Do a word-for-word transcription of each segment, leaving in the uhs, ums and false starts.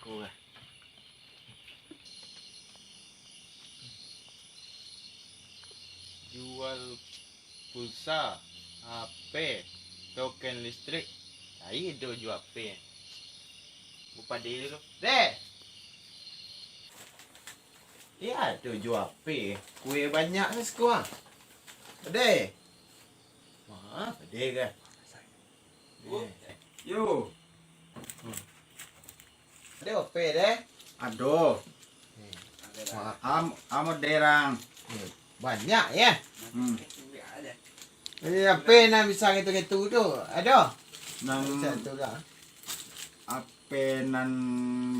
Jual pulsa, H P, token listrik. Ai do jual H P. Upadi dulu. Deh. Iya do jual H P. Kue banyak ni siko ah. Deh. Wah, deh ke? Yo. Ado H P deh? Ado. Hmm. Wah, am, amo derang. Hmm. Banyak ya? Hmm. Jadi H P nan bisa ketu-ketu tu, ado? Nan bisa tu lah. H P nan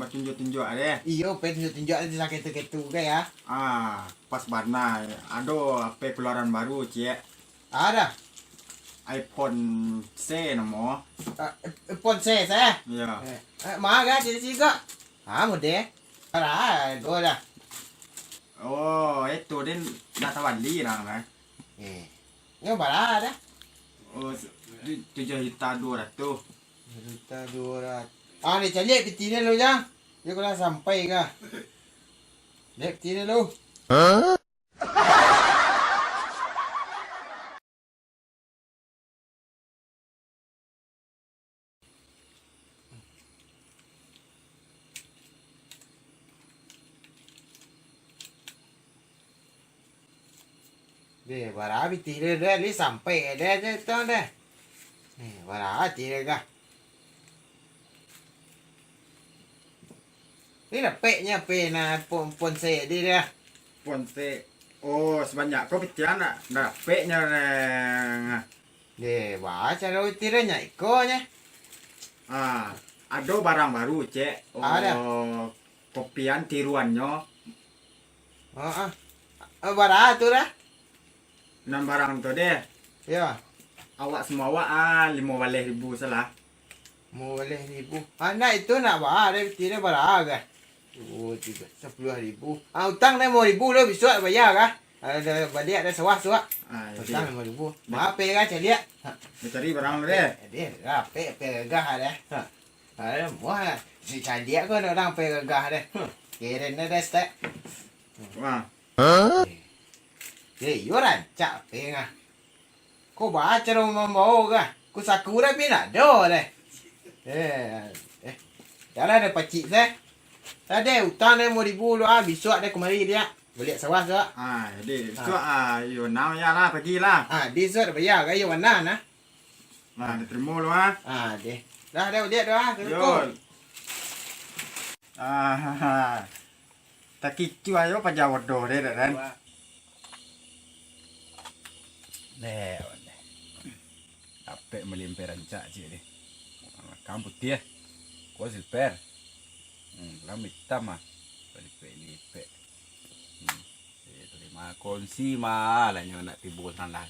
batunjuak-tunjuak deh. Iyo, H P tunjuak-tunjuak deh, bisa ketu-ketu ke ya? Ah, pas bana. Ado H P keluaran baru, ciek. Ada. iPhone C namo. Ah, iPhone C, C? Iya. Eh, eh, maha ga, ciek ciek ga? Ah, mode. Bara go dah. Oh, itu din dah tawali lah, kan? Eh. Nyo bara dah? Oh, se-, tu-, tujuh juta dua ratus. Tujuh juta dua ratus. Ah, ni caliak piti ni lu, Jang. Dia kurang sampai ga? Lihat piti ni lu. Hah? Deh, bara piti deh, deh, ni sampai deh, deh, tu deh. Ni, bara piti deh, kah. Ni dapeknyo P na pon, ponsel di dah. Ponsel. Oh, sabanyak ko pitian nak dapeknyo nang. Deh, baca lo tiranyo iko nyo. Ah, ado barang baru, Cek. Ada. Oh, kopian tiruannyo. Heeh. Eh, bara tu dah? Nan barang tu deh. Yo. Awak samo awak, ah, limo baleh ribu salah. Limo baleh ribu. Anak itu nak bara, deh, kiro bara ga? Duo, tigo, sapuluah ribu. Ah, utang deh limo ribu lo, bisuak bayar ga? Ada baliak deh sawah suak. Ah, iyo. Utang limo ribu. Maaf, P, ga caliak. Ha. Dicari barang lo deh. Eh, deh, rapek, P, gagah deh. Ha. Ada muah. Si caliak ko nak urang P gagah deh. Hmm. Keren deh, deh, stek. Wah. Eh, iyo rancak P ngah. Ko baa caro mambao kah? Ko saku dah pindah doh deh. Eh, eh. Dah lah, dah pacik seh. Dah deh, utang deh limo ribu lu ah, bisuak deh kamari dia. Baliak sawah suak. Ah, deh, bisuak ah, iyo nang ya lah, pagilah. Ah, bisuak dah bayar, ayo mana nah. Nah, ditarimo lu ah. Ah, deh. Dah, dah, baliak dah ah. Yo. Ah, takicuah jo paja bodoh deh, dek, kan? Deh, deh. Dapek malimpeh rancak ciek deh. Lakang putiah. Ko silver. Hmm, lam itam ah. Lipek-lipek. Hmm. Eh, tarimo kunci mah, lah nyo nak tibo salah.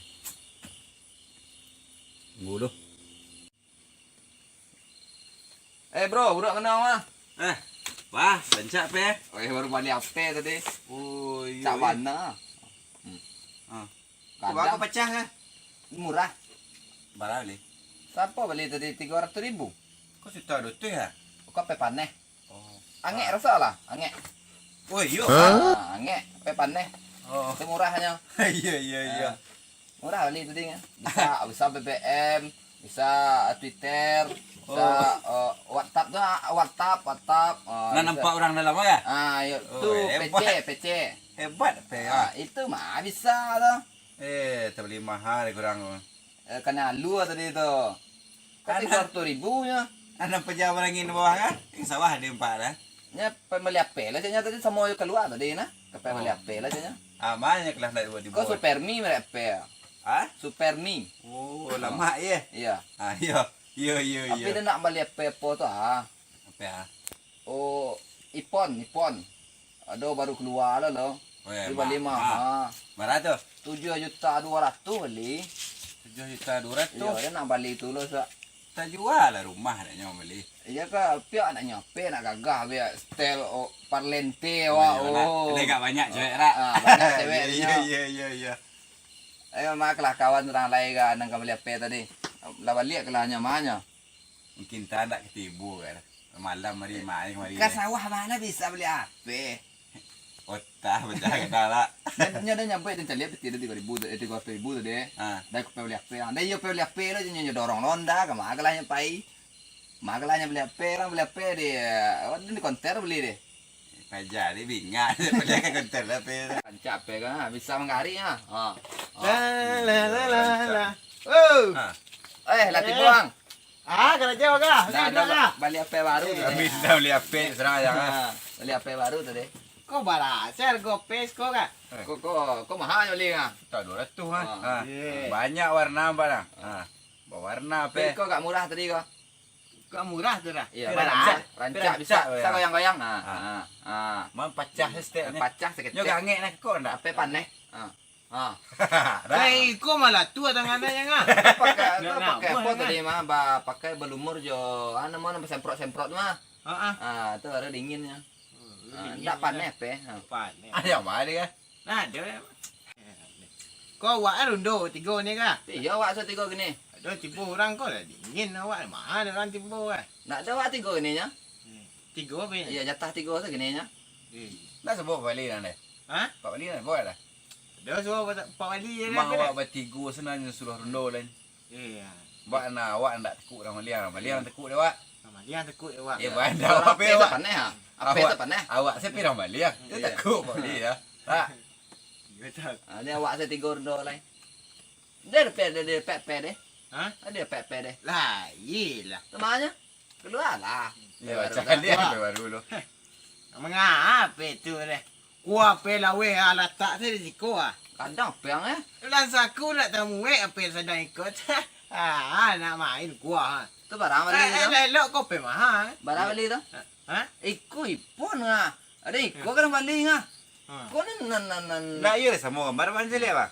Tunggu dulu. Eh, bro, buruak mano, mah? Eh, wah, rancak P. Oh, eh, baru bali H P tadi. Oh, iyo. Cak iyo. Bana. Hmm. Ah. Kadang. Ko baa ko pacah kah? Murah. Bara bali? Sapo bali tadi tigo ratuih ribu? Ko sajuta duo ratuih ah? Ko P paneh. Oh. Angek raso lah, angek. Oh, iyo. Ah, angek, P paneh. Oh. Itu murahnyo. Iyo, iyo, iyo. Ah. Murah bali tadi kan. Bisa, bisa B B M, bisa Twitter, bisa, eh, WhatsApp tu, ah, WhatsApp, WhatsApp, eh, nan bisa. Nampak urang dalam ya? Ah, iyo, oh, tu hebat. P C, P C. Hebat P C. Ah, itu mah bisa tu. Eh, tabali mahal kurang. Eh, kanai alua tadi tu. Kan tigo ratuih ribu nyo. Anak pejabat angin bawah kan? Yang sawah ada empat dah. Nyo pai bali H P lah, caknyo tadi samo jo kalua tadi nah. Ka pai bali H P lah, caknyo. Ah, ma nyo kelas nak dibuek? Ko Supermi merek H P. Hah? Supermi. Oh, lamak ye. Iyo. Ah, iyo. Iyo, iyo, iyo. Tapi dia nak bali H P apo tu ah? Apo ah? Oh, iPhone, iPhone. Ado baru kalua lo, lo. Oh, iyo, bali mah. Bara tu? Tujuah juta duo ratuih bali. Tujuah juta duo ratuih? Iyo, dia nak bali tu lo, sak. Tajua lah rumah nak nyo bali. Iyo ka, piak nak nyo, P nak gagah, biak style, oh, parlente awak, oh. Banyak cewek, rak. Ah, banyak cewek nyo. Iyo, iyo, iyo, iyo. Ayo, ma kelah kawan urang lai ka, nan ka bali P tadi. Lah baliak kelah nyo, ma nyo. Mungkin tak nak ketibo kan. Malam hari main kemari. Ka sawah mano bisa bali H P? Otah pacah kadang lah. Nyo, nyo dah nyampe, dah caliak piti dah tigo ribu tu, eh, tigo ratus ribu tu deh. Ha. Dah ka bali H P. Dah iyo bali H P lo, nyo, nyo dorong lo Honda, ka ma ka lah nyo pai. Ma ka lah nyo bali H P, urang bali H P di, eh, di konter bali deh. Paja ni bingak, bali ka konter lah H P tu. Rancak H P kan, bisa manggarik ah. Ha. Ha. La, la, la, la, la. Oh. Ha. Eh, lah tibo ang. Ah, karajo ka? Dah, dah, bali H P baru tu. Kami dah bali H P, serang aja, ah. Ha, bali H P baru tu deh. Ko bara se hargo P S ko ka? Eh. Ko, ko, ko maha nyo bali ka? Tak dua ratus ah. Ah. Ah. Iya. Banyak warna barang. Ah. Bawarna P S. Tapi ko agak murah tadi ko. Agak murah tu dah. Iya, Tapi rancak, rancak, rancak bisa, bisa goyang-goyang. Ah, ah, ah. Man pacah stek ni. Pacah saketek. Nyo gangek nak ko ndak? H P paneh. Ah. Ha. Dah. Lai iko malah tu tangan yang ah. Pakai, Nak pakai nabuah apa kan? Tadi mah, ba, pakai balumur jo, ah, namo, namo semprot-semprot mah. Ha ah. Ah, tu baru dinginnyo. Hmm, Ah, dingin ndak lah. Paneh P S. Ha. Paneh. Ah, yang mana dia? Nah, dia. Ko awak kan rundo tigo ni ka? Iyo, awak sa tigo gini. Ado tibo urang ko lah dingin awak. Mana urang tibo ka? Ndak ado awak tigo gini nyo. Hmm. Tigo apo ini? Iyo, jatah tigo tu gini nyo. Eh. Ndak sebut bali nang deh. Ha? Pak bali nang buat lah. Dah suruah Pak, Pak Wali je Mang kan, awak eh? Batigo senang je suruh rundo lain. Iya. Bak na awak ndak tekuk urang maliang, urang maliang tekuk dek awak. Urang maliang tekuk dek awak. Eh, bandar Urang apa P S awak? Sapaneh, ha? Apa Awak, sapaneh? Awak saya pirang maliang. Dia Iya. Takut Pak Wali ya. Tak. Betul. Ha, ni awak saya tigo rundo lain. Dia ada P S, dia ada P S deh. Ha? Ada P S deh. Lah, iyalah. Temanya? Keluarlah. Ya, Baru macam dah. Dia Wah. Sampai baru lo. Mangapa itu deh? Kuah pe laweh ah, latak tu di siko ah. Kadang piang eh. Lah saku nak tamuek ape sadang ikut. Ah, nak main kuah. Tu barang bali Eh, tu. Eh, elok ko pe maha. Barang bali tu. Ha? Iko ipon ngah. Ada iko kan bali ngah. Ha. Ko nan nan nan nan. Nak iya samo gambar bang caliak bang.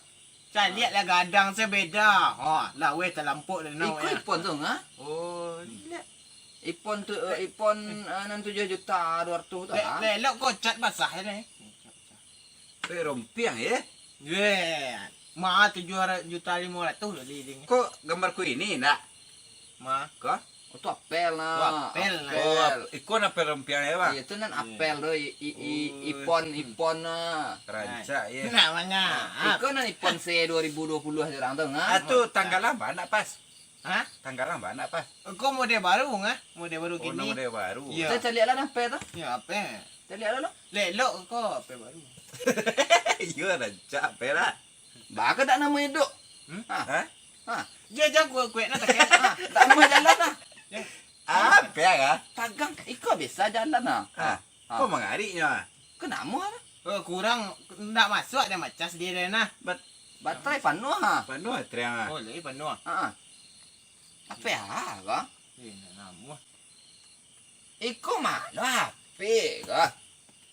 Caliak lah gadang sabeda. Ha, laweh talampok dah Iko ipon tu ngah. Oh, lihat. Ipon tu, eh, ipon, eh, nan tujuah juta dua ratus tu, Lek, ah. Lek, lok ko cat basah je ni. Weh, rompiang, ye? Ye. Ma tujuah juta limo ratus lah lilin. Ko gambar ku ini, ndak? Ma. Ko? Oh, tu apel, nah. Tu apel, nah. Oh, Apel. Ap-, iko nan apel rompiang, ya, Bang? Iya, tu nan Iya. apel tu, i-, i-, i-, Oh. ipon, ipon, nah. Rancak, ye. Nah, manga. Iko nan ipon se dua ribu dua puluh aja orang tu, ngah. Ah, tu tanggal apa, ndak pas? Hah? Tanggal apa, ndak pas? Ko model baru, ngah? Model baru Oh, kini. Model baru. Iya. Kita caliak lah, dah, apel tu. Ya, apel. Caliak lah, lo. Lelok ko, apel baru. Iya, rancak, apel lah. Baka dak namo iduk. Hmm? Ha. Ha? Ha. Dia jago kuek nak takkan. Ha, tak namo jalan lah. Ya. Apa ya? Tagang, iko bisa jalan lah. Ha. Ha. Kau mangariknya. Kenamo lah? Oh, kurang, ndak masuk ada macas dia dah nah. Bat- Baterai panuh ha. Panuh baterai ha. Oh, lagi panuh ha. Ha. Apa ya, kau? Eh, nak namo. Iko mano H P ko?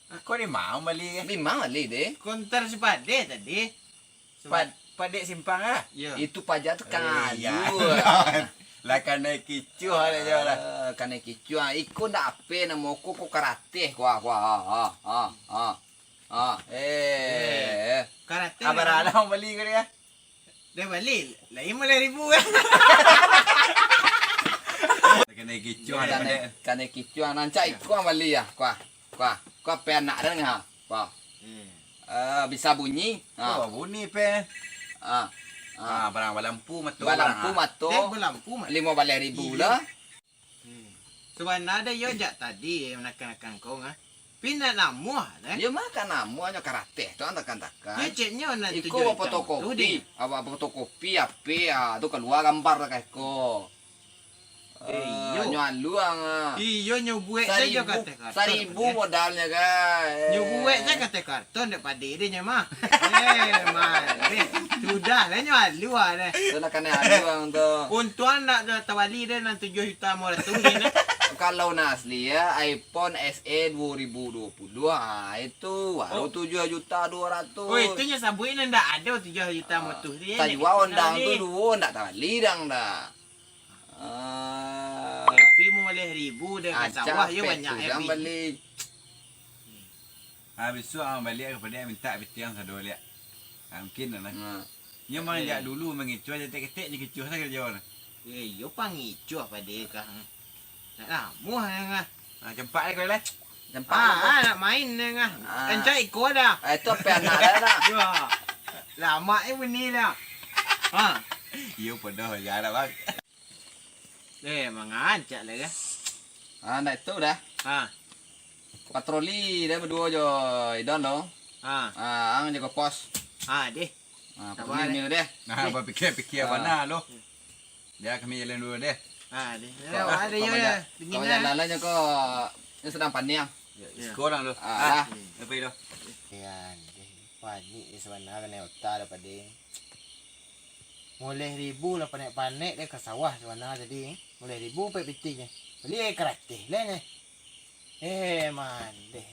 Ako ni mau bali ke? Mimang bali deh. Konter si Pade tadi. Pad-, Padek Simpang ah? Yo. Itu paja tu kan. Eh, iya. Lah kanai kicuah lah jo lah. Ah, kanai kicuah. Iko ndak ape namo ko, ko karateh ko ah, ko ah, ah, ah, ah, ah. Eh. Karateh. Abah namo? Alah bali ko dia. Dah bali, lain lima belas ribu kan. Kanai kicuah, Kanai, kanai kicuah, nan cak iko bali ya, kuah, kuah, kuah pe anak dan ngah, kuah. Hmm. Eh, bisa bunyi, ha. Oh, bunyi pe. Ha. Ha. Ha, barang balampu mato, Balampu barang, ha. Mato. Dek balampu mato. Lima belas ribu Iya. lah. Hmm. Sabana dah iyo jak tadi, eh, manakan-nakan kau ngah. Pi nak namuah, eh? Iyo, makan namuah nyo karateh tu, antakan-takan. Iyo, ceknyo nan Iko tujuah juta fotokopi. Tu, deh. Apa fotokopi, ape, ah, tu kalua gambar lah ka iko. Eh, Ah, iyo. Nyo aluang, ah. Iyo, nyo buek sajo Saribu, kateh karton, saribu deh. Modalnyo, kan. Nyo buek sajo kateh karton, dek pade deh nyo mah. Eh, mande. Sudah lah nyo alua deh. Tu nak kanai aluang tu. Untuang ndak ado tabali deh nan tujuah juta limo ratuih ni. Kalau nan asli ya, iPhone S E dua ribu dua puluh, ah, itu baru Oh. tujuah juta dua ratus. Oh, itu nyo sabuik nan ndak ado tujuah juta limo ratuih ni. Tajua ondang tu duo ndak tabali dang dah. Ah. Tapi limo baleh ribu deh ka Acah sawah yo pet banyak tu, ya, dah Pi. Bali. Ha, bisuak ang baliak ka padiak mintak pitiang sado liak. Ha, mungkin lah. Ha. Nyo manjak Eh. dulu mangicuah, jatek-ketek nyo kicuah lah karajo nah. Eh, iyo pangicuah pade kah. Nak namuah ang ah. Ah, campak eh kau lah. Campak ah, lah. Ah, nak main ni ngah. Ah. Encak iko dah. Ah, itu apa anak dah lah. Wah. Lama eh bunyi dah. Ha. Iyo pedoh je lah bang. Eh, mangancak lah ya. Ah, ndak itu dah. Ha. Patroli dah berdua jo Idon lo. Ha. Ah, ang jago pos. Ha, deh. Ah, patroli ni deh. Nah, berpikir-pikir ah. Mana lo. Dia kami jalan dulu deh. Ha, deh. Ada yo ya. Dingin lah. Jalan lah ko. Ini sedang panik. Ya, sekolah lo. Ah, lah. Apa itu? Ya, deh. Panik ni sebenarnya kena otak dah pada. Mulai ribu lah panek-panek dia ke sawah tu mana tadi. Mulai ribu pakai piti je. Beli air keratih lah ni. Eh, mandeh.